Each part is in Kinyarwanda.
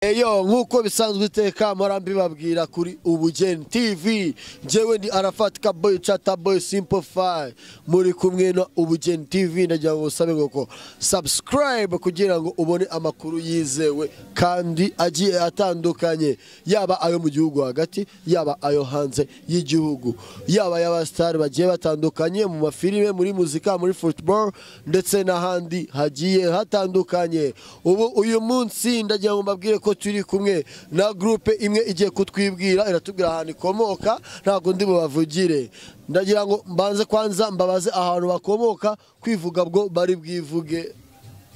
Eyo, nk'uko bisanzwe iteka mpora mbibabwira kuri Ubugeni TV, njyewe ndi Arafat Kaboy Chata Boy Simple Five, muri kumwe na Ubugeni TV. Ndagira ngo usabe ngo ko subscribe kugira ngo ubone amakuru yizewe kandi agiye atandukanye, yaba ayo mu gihugu hagati, yaba ayo hanze y'igihugu, yaba y'abasitari bagiye batandukanye mu mafilime, muri muzika, muri football ndetse n'ahandi hagiye hatandukanye. Ubu uyu munsi ndagira ngo mbabwire ko turi kumwe na groupe imwe igiye kutwibwira, iratubwira ahantu ikomoka, ntabwo ndi bubavugire. Ndagira ngo mbanze kwanza mbabaze ahantu bakomoka, kwivuga bwo bari bwivuge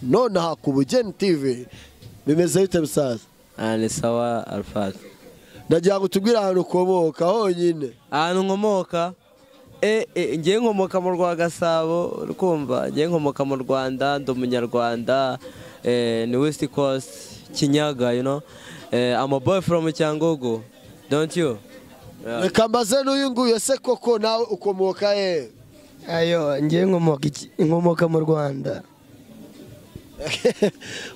nonaha ku Bugeni TV. Bimeze bite bisaza? Ni sawa Alfat. Ndagira ngo tubwire ahantu ukomoka honyine. Ahantu nkomoka, ngiye nkomoka mu rwa Gasabo, urukumva, ngiye nkomoka mu Rwanda, ndi umunyarwanda, ni West Coast, Kinyaga, you know. I'm a boy from Cyangugu, don't you? Yeah. Reka mbaze n'uyu nguyu, ese koko nawe ukomoka he? Ayo, ngiye nkomoka mu Rwanda.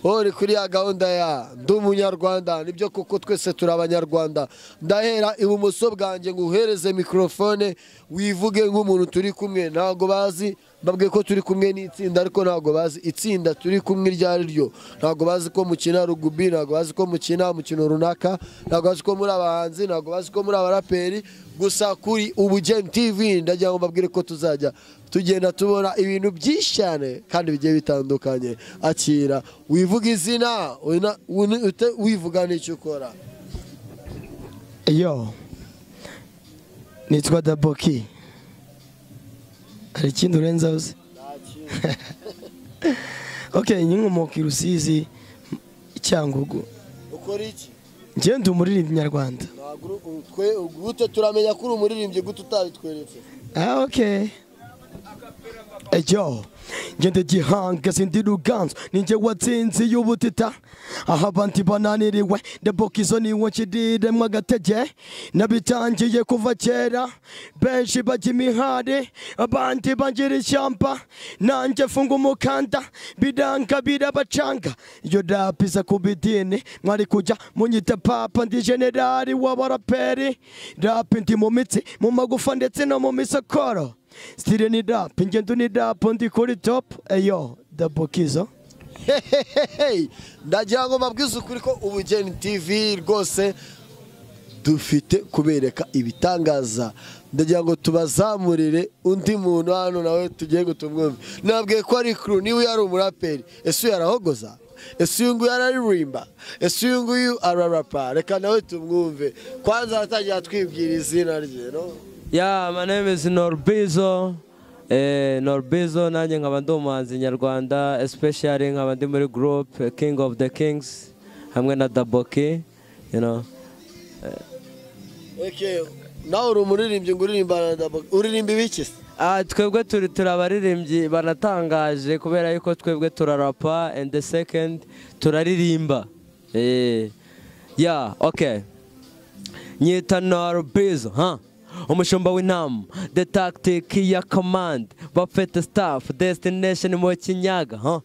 Uri kuri ya gahunda ya ndi umunyarwanda, nibyo koko twese turi abanyarwanda. Ndahera ibumoso bwanjye nguhereze mikrofone wivuge nk'umuntu turi kumwe. Ntabwo bazi, mbabwiye ko turi kumwe n'itsinda, ariko ntabwo bazi itsinda turi kumwe iryo ari ryo. Ntabwo bazi ko mukina rugby, ntabwo bazi ko mukina umukino runaka, ntabwo bazi ko muri abahanzi, ntabwo bazi ko muri abaraperi. Gusa kuri Ubugeni TV ndagira ngo mbabwire ko tuzajya tugenda tubona ibintu byinshi cyane kandi bigiye bitandukanye. Akira wivuga izina, wivuga n'icyo ukora. Yo, nitwa Daboki. Hari ikindi urenzaho se? Okay, nkomoka i Rusizi, Cyangugu. Ukora iki? Njye ndi umuririmbyi nyarwanda. Gute turamenya ko uri umuririmbyi gute utabitweretse? Okay. Ejo, ngende gihanga sindi ruganzu, ninjye watsinze y'ubutita, aho abandi bananiriwe, Dabokizo niwe nshyiriremwo agatege, nabitangiye kuva kera, benshi bajya imihari, abandi bangira ishyamba, nanjye funga umukanda, biranga birabacanga, iyo rap iza kuba idini, mwari kujya munyita papa, ndi generali w'abaraperi, rap ndi mu mitsi, mu magufa ndetse no mu misokoro. Stile ni rap, ingendo ni rap, ndi kuri top. Eyo, Dabokizo. Ndagira ngo mbabwize ukuri ko Ubugeni TV rwose dufite kubereka ibitangaza. Ndagira ngo tubazamurire undi muntu hano nawe tugiye ngo tumwumve. Nabwiye ko ari crew, niwe yari umuraperi. Ese yarahogoza? Ese uyu nguyu araririmba? Ese uyu nguyu ararapa? Reka nawe tumwumve. Kwanza aratangira twibwira izina rye, no? Yeah, my name is Norbizo. Norbizo, nanjye nkaba ndi umuhanzi nyarwanda, especially nkaba ndi muri group King of the Kings hamwe na Daboki, you know. Okay, nawe uri umuririmbyi ngo uririmba na Daboki, uririmba ibiki se? Twebwe turi abaririmbyi banatangaje kubera yuko twebwe turarapa and the second turaririmba. Yeah, okay. Nyita Norbizo, huh? Umushumba w'intama, the tactic ya command, bafite staff, destination mu Kinyaga, huh?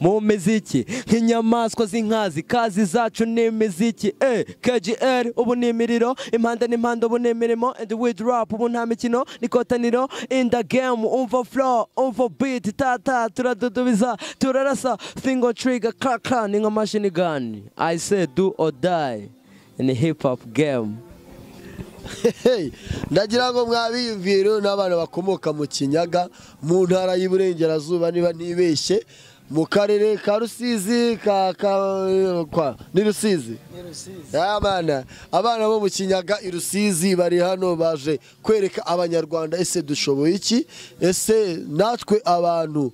Mu miziki nk'inyamaswa z'inkazi, kazi zacu ni imiziki, KGL ubu ni imiriro, impande n'impande ubu ni imirimo, and we drop ubu nta mikino, ni kotaniro in the game, umva flow, umva beat, tata turadudubiza, turarasa, single trigger, crack crack, ni nka machine gun. I say do or die in the hip hop game. Ndagira ngo mwabiyumvire n'abana bakomoka mu Kinyaga, mu ntara y'Iburengerazuba niba ntibeshye, mu karere ka Rusizi, kwa ni Rusizi. Abana bo mu Kinyaga i Rusizi bari hano baje kwereka abanyarwanda ese dushoboye iki, ese natwe abantu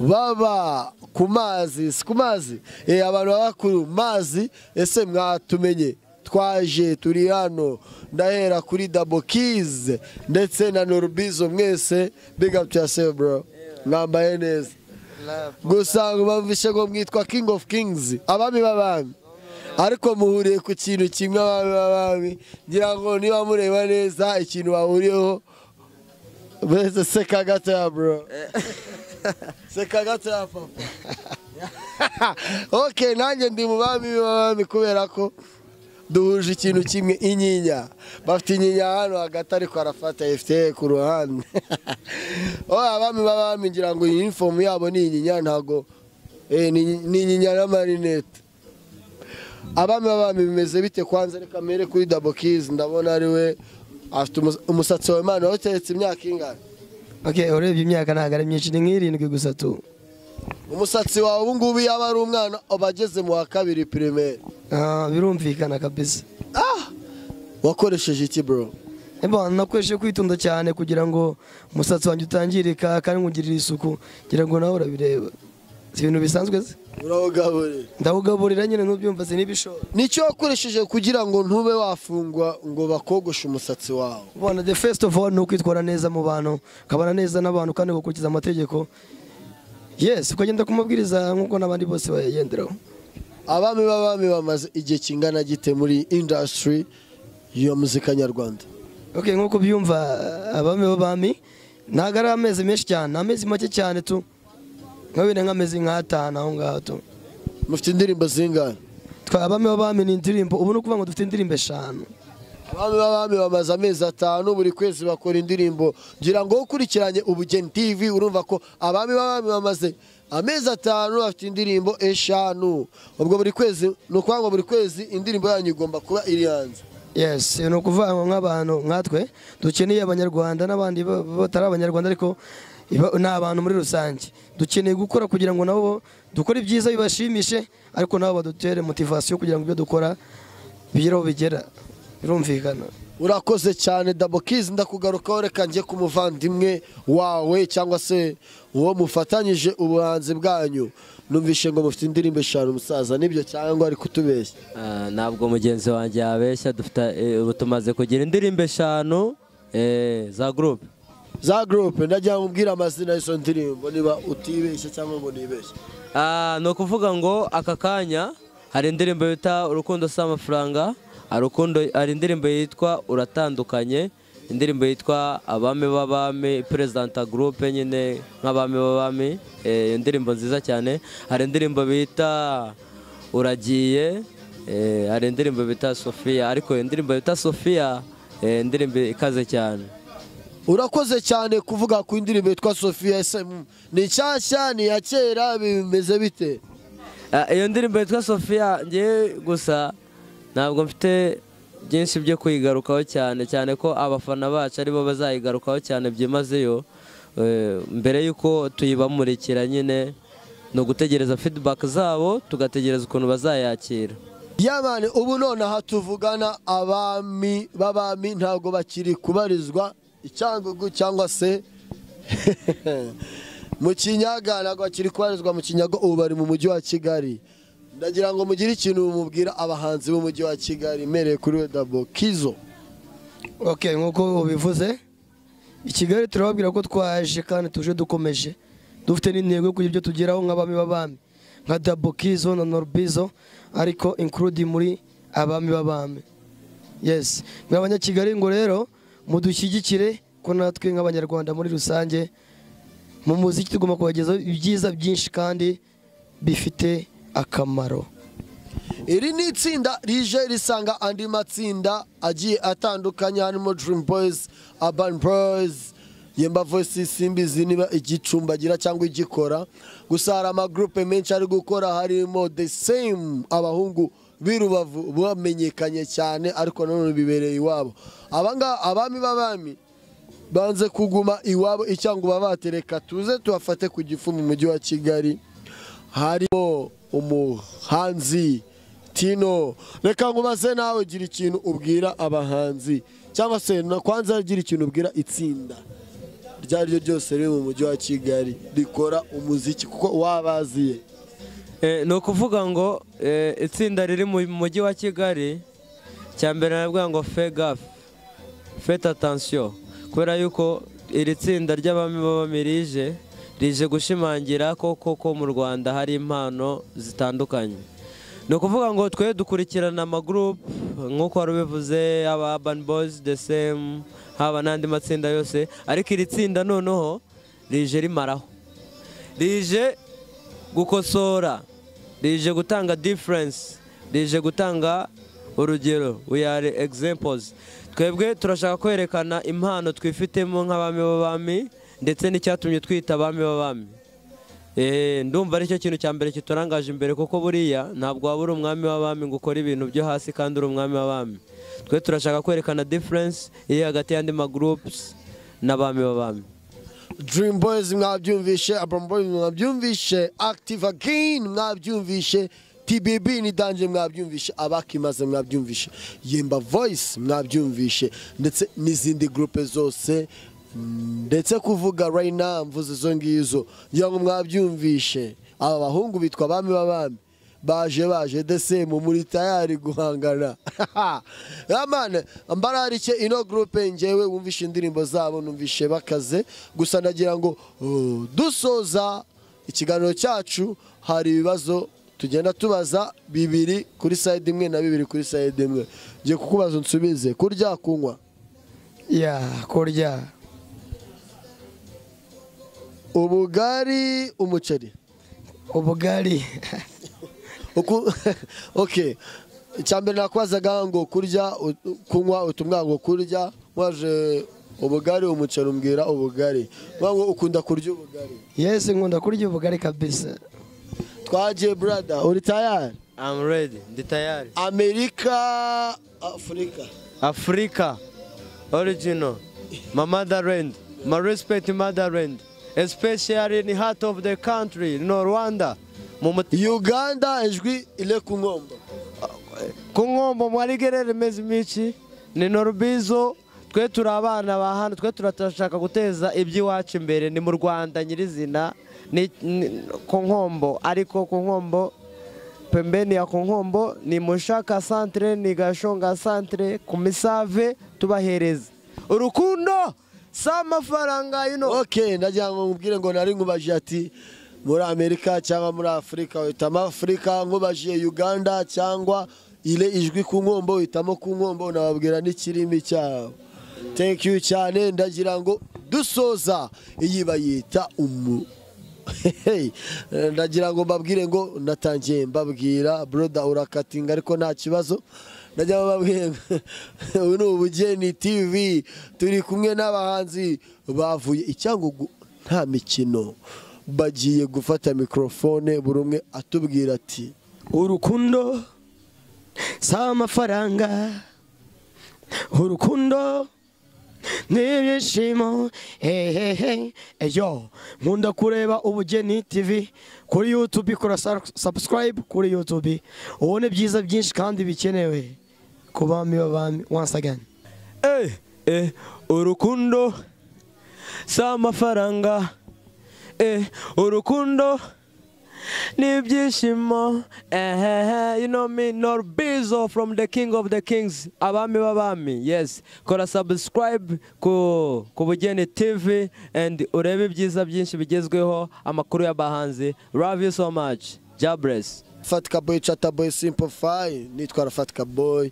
baba ku mazi, si ku mazi, abantu baba ku mazi, ese mwatumenye. Twaje turi hano. Ndahera kuri Dabokiz ndetse na Norbizo, mwese big up to yourself bro, mwambaye neza. Gusa bamvishe ngo mwitwa King of Kings, abami b'abami, ariko muhuriye ku kintu kimwe, abami b'abami. Ngira ngo niba mureba neza ikintu bahuriyeho, bese seka gato bro, seka gato papa. Okay, nanjye ndi mu bami b'abami kubera ko duhuje ikintu kimwe, inyinya. Bafite inyinya hano hagati ariko arafata FTA ku ruhande. Oh, abami b'abami ngira ngo uniform yabo ni inyinya, ntago ni inyinya n'amarinete. Abami b'abami bimeze bite? Kwanza reka mere kuri Double Keys, ndabona ari we afite umusatsi wa Imana wateretse imyaka ingana. Okay, urebye imyaka ntago ari myinshi, ni nk'irindwi gusa tu. Umusatsi wawe ubu ngubu yaba ari umwana abageze mu wa kabiri primaire. Birumvikana kabisa. Wakoresheje iki bro? Eba nakoresheje kwitonda cyane kugira ngo umusatsi wanjye utangirika kandi ngugirire isuku, ngira ngo nawe urabireba. Si ibintu bisanzwe se? Urawugaburira. Ndawugaburira nyine ntubyumva se nibishoro. Nicyo wakoresheje kugira ngo ntube wafungwa ngo bakogoshe umusatsi wawe? Bona the first of all ni ukwitwara neza mu bantu, ukabana neza n'abantu kandi ugakurikiza amategeko. Yes, ukagenda kumabwiriza nkuko nabandi bose bayagenderaho. Abami b'abami bamaze igihe kingana gite muri industry ya muzika nyarwanda? Okay, nkuko byumva abami b'abami ntago ari amezi menshi cyane, amezi make cyane tu. Nkabine nk'amezi nk'atanu aho ngaho tu. Mufite indirimbo zingana? Twa abami b'abami ni indirimbo, ubu no kuvuga ngo dufite indirimbo 5. Abami b'abami bamaze amezi 5 buri kwezi bakora indirimbo. Ngira ngo ukurikiranye Ubugeni TV urumva ko abami b'abami bamaze amezi 5 bafite indirimbo 5. Ubwo buri kwezi no kwangwa buri kwezi indirimbo yanyu igomba kuba iri hanze. Yes, no kuvuga ngo nk'abantu nkatwe dukeneye abanyarwanda n'abandi batari abanyarwanda ariko ni abantu muri rusange. Dukeneye gukora kugira ngo nabo dukore ibyiza bibashimishe ariko nabo badutere motivation kugira ngo ibyo dukora bigere aho bigera. Birumvikana. Urakoze cyane Double Keys, ndakugarukaho reka njye ku muvandimwe wawe cyangwa se uwo mufatanyije ubuhanzi bwanyu. Numvishe ngo mufite indirimbo 5 musaza, nibyo cyangwa ari kutubeshya? Ntabwo mugenzi wanjye yabeshya, dufite ubu tumaze kugira indirimbo 5 za group. Za group ndagira ngo amazina y'izo ndirimbo niba utibeshya cyangwa ngo nibeshye. No kuvuga ngo aka kanya hari indirimbo yita Urukundo si amafaranga, hari indirimbo yitwa Uratandukanye, indirimbo yitwa Abami b'Abami President Group nyine nk'abami b'abami, indirimbo nziza cyane. Hari indirimbo bita Uragiye, hari indirimbo bita Sofia, ariko indirimbo bita Sofia indirimbo ikaze cyane. Urakoze cyane kuvuga ku indirimbo yitwa Sofia. Ni nshyashya ni ya kera bimeze bite? Iyo ndirimbo yitwa Sofia ngiye gusa ntabwo mfite byinshi byo kuyigarukaho cyane cyane ko abafana bacu aribo bazayigarukaho cyane byimazeyo. Mbere yuko tuyibamurikira nyine no gutegereza feedback zabo, tugategereza ukuntu bazayakira. Yamane ubu nonaha tuvugana abami b'abami ntabwo bakiri kubarizwa icyangugu cyangwa se mu Kinyaga, ntabwo bakiri kubarizwa mu Kinyaga, ubu bari mu mujyi wa Kigali. Ndagira ngo mugire ikintu mubwira abahanzi b'umujyi wa Kigali mereye kuri Double Kizo. Okay, nkuko ubivuze i Kigali turababwira ko twaje kandi tuje dukomeje, dufite n'intego yo kugira ibyo tugeraho nk'abami b'abami nka Double Kizo na Norbizo, ariko include muri abami b'abami. Yes, mwe abanyakigali ngo rero mudushyigikire ko natwe nk'abanyarwanda muri rusange mu muziki tugomba kubagezaho ibyiza byinshi kandi bifite akamaro. Iri ni itsinda rije risanga andi matsinda agiye atandukanye harimo Dream Boys, Urban Boys, Yemba Voice, Simbizi niba igicumbagira cyangwa igikora. Gusa hari amagroupe menshi ari gukora harimo The Same, abahungu b'irubavu bamenyekanye cyane ariko none bibereye iwabo. Abanga abami b'abami banze kuguma iwabo icyangwa babatereka tuze tubafate ku gifu mu mujyi wa Kigali. Harimo umuhanzi Tino. Reka nkubaze nawe, gira ikintu ubwira abahanzi cyangwa se kwanza gira ikintu ubwira itsinda ryari ryo ryose riri mu mujyi wa Kigali rikora umuziki kuko wabaziye. No kuvuga ngo itsinda riri mu mujyi wa Kigali cyambere nabwo ngo fe gaffe, faites attention, kubera yuko iri tsinda ry'abami b'abamirije rije gushimangira ko koko mu Rwanda hari impano zitandukanye. No kuvuga ngo twe dukurikirana ama group nkuko wari ubivuze, aba Urban Boys, The Same, haba n'andi matsinda yose, ariko iri tsinda noneho rije rimaraho, rije gukosora, rije gutanga difference, rije gutanga urugero. We are examples. Twebwe turashaka kwerekana impano twifitemo nk'abami b'abami, ndetse n'icyatumye twita abami b'abami. Ndumva aricyo kintu cya mbere kiturangaje imbere, kuko buriya ntabwo waba uri umwami w'abami ngo ukore ibintu byo hasi kandi uri umwami w'abami. Twe turashaka kwerekana difference iri hagati y'andi ma groups n'abami b'abami. Dream Boys mwabyumvishe, Urban Boys mwabyumvishe, Active Again mwabyumvishe, TBB ni Danje mwabyumvishe, Abakimaze mwabyumvishe, Yemba Voice mwabyumvishe, ndetse n'izindi groupe zose, ndetse kuvuga right now mvuze izo ngizo ngira ngo mwabyumvishe. Aba bahungu bitwa abami b'abami, baje dese mu muri tayari guhangana. Amane mbararike ino groupe, ngewe wumvishe indirimbo zabo numvishe bakaze. Gusa ndagira ngo dusoza ikiganiro cyacu hari ibibazo tugenda tubaza, bibiri kuri side imwe na bibiri kuri side imwe. Ngiye kukubaza unsubize. Kurya, kunywa? Ya, kurya. Ubugari, umuceri? Ubugari. Okay. Icyambere nakwazaga ngo kurya, kunywa, utumwa ngo kurya, waje ubugari umuceri umbwira ubugari. Ngo ukunda kurya ubugari? Yes, nkunda kurya ubugari kabisa. Twaje brother, uri tayari? I'm ready, ndi tayari. Amerika, Afrika? Afrika original. My motherland, my respect motherland, especially in the heart of the country, no Rwanda. Uganda ijwi ile ku nkombo. Ku nkombo mwarigerere mezi mici ni Norubizo. Twe turi abana ba hano, twe turashaka guteza iby'iwacu imbere. Ni mu Rwanda nyirizina, ni ku nkombo, ariko ku nkombo pembeni ya ku nkombo ni Mushaka centre, ni Gashonga centre, ku Misave tubahereza urukundo s'amafaranga, you know. Okay, ndagira ngo nkubwire ngo nari nkubaje ati muri Amerika cyangwa muri Afrika, uhitamo Afrika. Nkubaje Uganda cyangwa ile ijwi ku nkombo, uhitamo ku nkombo, nababwira n'ikirimi cyabo. Thank you cyane. Ndagira ngo dusoza iyi bayita umu ndagira ngo mbabwire ngo natangiye mbabwira brother urakatinga ariko nta kibazo. Ndagira ngo mbabwire ubu ni Ubugeni TV, turi kumwe n'abahanzi bavuye Icyangugu, nta mikino, bagiye gufata microphone buri umwe atubwira ati urukundo si amafaranga, urukundo n'ibyishimo. Hehehe eyo, nkunda kureba Ubugeni TV kuri YouTube, kora subscribe kuri YouTube ubone byiza byinshi kandi bikenewe ku bami b'abami. Once again, urukundo si amafaranga, urukundo n'ibyishimo. You know me, Norbizo from the King of the Kings, abami b'abami. Yes, kora subscribe ku Bugeni TV and urebe ibyiza byinshi bigezweho, amakuru y'abahanzi. Love you so much. Jabrez. Fatika Boy, Chata Boy, Simple Fine. Nitwa Fatika Boy.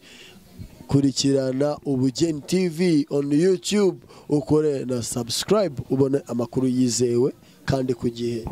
Kurikirana Ubugeni TV on YouTube, ukore na subscribe ubone amakuru yizewe kandi ku gihe.